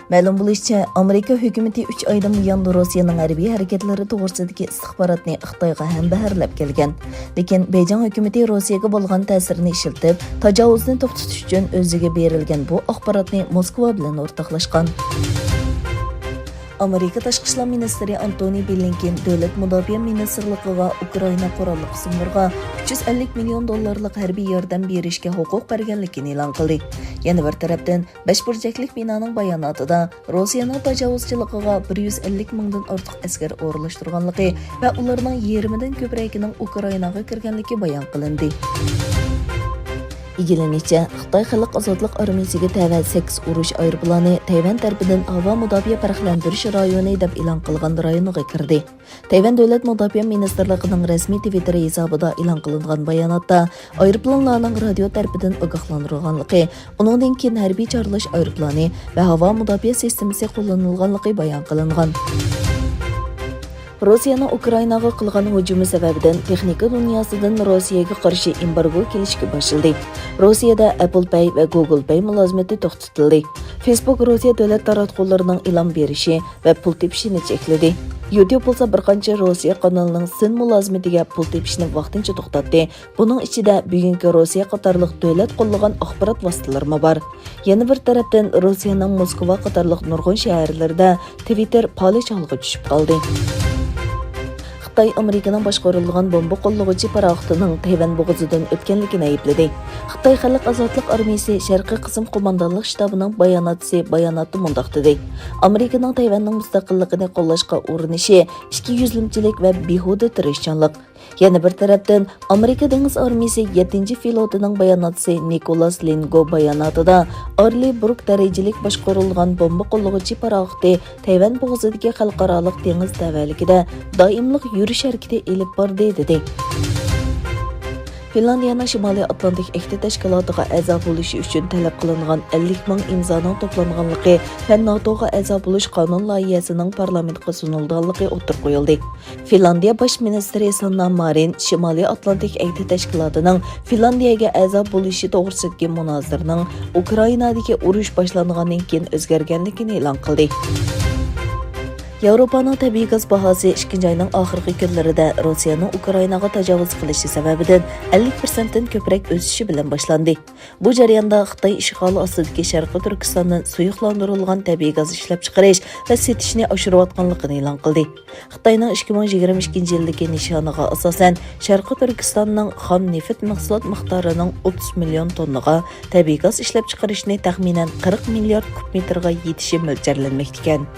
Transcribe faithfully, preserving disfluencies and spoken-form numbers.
مەلۇم بولۇشىچە، ئامېرىكا ھۆكۈمىتى ئۈچ ئايدىن بۇيان روسىيەنىڭ ھەربىي ھەرىكەتلىرى توغرىسىدىكى ئىستىخباراتنى خىتايغا ھەمبەھىرلەپ كەلگەن. لېكىن بېيجىڭ ھۆكۈمىتى روسىيەگە بولغان تەسىرىنى ئىشلىتىپ، تاجاۋۇزنى توختىتىش ئۈچۈن ئۆزىگە بېرىلگەن بۇ ئاخباراتنى موسكۋا بىلەن ئورتاقلاشقان. ئامېرىكا تاشقى ئىشلار مىنىستىرى ئانتونى بلىنكېن دۆلەت مۇداپىئە مىنىستىرلىقىغا ئۇكرائىنا قوراللىق قىسىملىرىغا ئۈچ يۈز ئەللىك مىليون دوللارلىق ھەربىي ياردەم بېرىشكە ھوقۇق بەرگەنلىكىنى ئېلان قىلدى. يەنە بىر تەرەپتىن، بەش بۇرجەكلىك بىنانىڭ باياناتىدا روسىيەنىڭ تاجاۋۇزچىلىقىغا بىر يۈز ئەللىك مىڭدىن ئارتۇق ئەسكەر ئورۇنلاشتۇرغانلىقى ۋە ئۇلارنىڭ يېرىمىدىن كۆپرەكىنىڭ ئۇكرائىناغا كىرگەنلىكى بايان قىلىندى. ئىگىلىنىشىچە، خىتاي خەلق ئازادلىق ئارمىيىسىگە تەۋە سەككىز ئۇرۇش ئايروپىلانى تەيۋەن تەرىپىدىن ھاۋا مۇداپىئە پەرقلەندۈرۈش رايونى دەپ ئېلان قىلغان رايونىغا كىردى. تەيۋەن دۆلەت مۇداپىئە مىنىستىرلىقىنىڭ رەسمىي تىۋىتتېر ھېسابىدا ئېلان قىلىنغان باياناتتا، ئايروپىلانلارنىڭ رادىيو تەرىپىدىن ئاگاھلاندۇرۇلغانلىقى، ئۇنىڭدىن كېيىن ھەربىي چارلاش ئايروپىلانى ۋە ھاۋا مۇداپىئە سىستېمىسى قوللىنىلغانلىقى بايان قىلىنغان. روسىيەنىڭ ئۇكرائىناغا قىلغان ھۇجۇمى سەۋەبىدىن تېخنىكا دۇنياسىدىن روسىيەگە قارشى ئېمبارگو كېلىشكە باشلىدى. روسىيەدە ئەپل پەي ۋە گۇگل پەي مۇلازىمىتى توختىتىلدى. فېيسبۇك روسىيە دۆلەت تاراتقۇلىرىنىڭ ئېلان بېرىشى ۋە پۇل تېپىشىنى چەكلىدى. يۇتيۇب بولسا بىر قانچە روسىيە قانىلىنىڭ سىن مۇلازىمىتىگە پۇل تېپىشنى ۋاقتىنچە توختاتتى. بۇنىڭ ئىچىدە بۈگۈنكى روسىيە قاتارلىق دۆلەت قوللىغان ئاخبارات ۋاسىتىلىرىمۇ بار. يەنە بىر تەرەپتىن، روسىيەنىڭ موسكۋا قاتارلىق نۇرغۇن شەھەرلىرىدە تىۋىتتېر پالەچ ھالغا چۈشۈپ قالدى. خىتاي ئامېرىكىنىڭ باشقۇرۇلغان بومبا قوللىغۇچى پاراخوتىنىڭ تەيۋەن بوغۇزىدىن ئۆتكەنلىكىنى ئەيىبلىدى. خىتاي خەلق ئازادلىق ئارمىيىسى شەرقىي قىسىم قوماندانلىق شتابىنىڭ باياناتچىسى باياناتتا مۇنداق دېدى: ئامېرىكىنىڭ تەيۋەننىڭ مۇستەقىللىقىنى قوللاشقا ئۇرۇنۇشى ئىككى يۈزلىمىچىلىك ۋە بىھۇدە تىرىشچانلىق. يەنە بىر تەرەپتىن، ئامېرىكا دېڭىز ئارمىيىسى يەتتىنچى فلوتىنىڭ باياناتچىسى نىكولاس لىنگو باياناتىدا ئارلېي بروك دەرىجىلىك باشقۇرۇلغان بومبا قوللىغۇچى پاراخوتى تەيۋەن بوغۇزىدىكى خەلقئارالىق دېڭىز تەۋەلىكىدە دائىملىق يۈرۈش ھەرىكىتى ئېلىپ باردى، دېدى. فىنلاندىيەنىڭ شىمالىي ئاتلانتىك ئەھدى تەشكىلاتىغا ئەزا بولۇشى ئۈچۈن تەلەپ قىلىنغان ئەللىك مىڭ ئىمزانىڭ توپلانغانلىقى ۋە ناتوغا ئەزا بولۇش قانۇن لايىھەسىنىڭ پارلامېنتقا سۇنۇلىدىغانلىقى ئوتتۇرىغا قويۇلدى. فىنلاندىيە باش مىنىستىرى ساننا مارىن شىمالىي ئاتلانتىك ئەھدى تەشكىلاتىنىڭ فىنلاندىيەگە ئەزا بولۇشى توغرىسىدىكى مۇنازىرىنىڭ ئۇكرائىنادىكى ئۇرۇش باشلانغاندىن كېيىن ئۆزگەرگەنلىكىنى ئېلان قىلدى. ياۋروپانىڭ تەبىئىي گاز باھاسى ئىككىنچى ئاينىڭ ئاخىرقى كۈنلىرىدە روسىيەنىڭ ئۇكرائىناغا تاجاۋۇز قىلىشى سەۋەبىدىن ئەللىك پىرسەنتتىن كۆپرەك ئۆسۈشى بىلەن باشلاندى. بۇ جەرياندا خىتاي ئىشغالى ئاستىدىكى شەرقىي تۈركىستاندىن سۇيۇقلاندۇرۇلغان تەبىئىي گاز ئىشلەپچىقىرىش ۋە سېتىشنى ئاشۇرۇۋاتقانلىقىنى ئېلان قىلدى. خىتاينىڭ ئىككى مىڭ يىگىرمە ئىككىنچى يىلدىكى نىشانىغا ئاساسەن، شەرقىي تۈركىستاننىڭ خام نېفىت مەھسۇلات مىقدارىنىڭ ئوتتۇز مىليون توننىغا، تەبىئىي گاز ئىشلەپچىقىرىشنى تەخمىنەن قىرىق مىليارد كۇب مېتىرغا يېتىشى مۆلچەرلەنمەكتىكەن.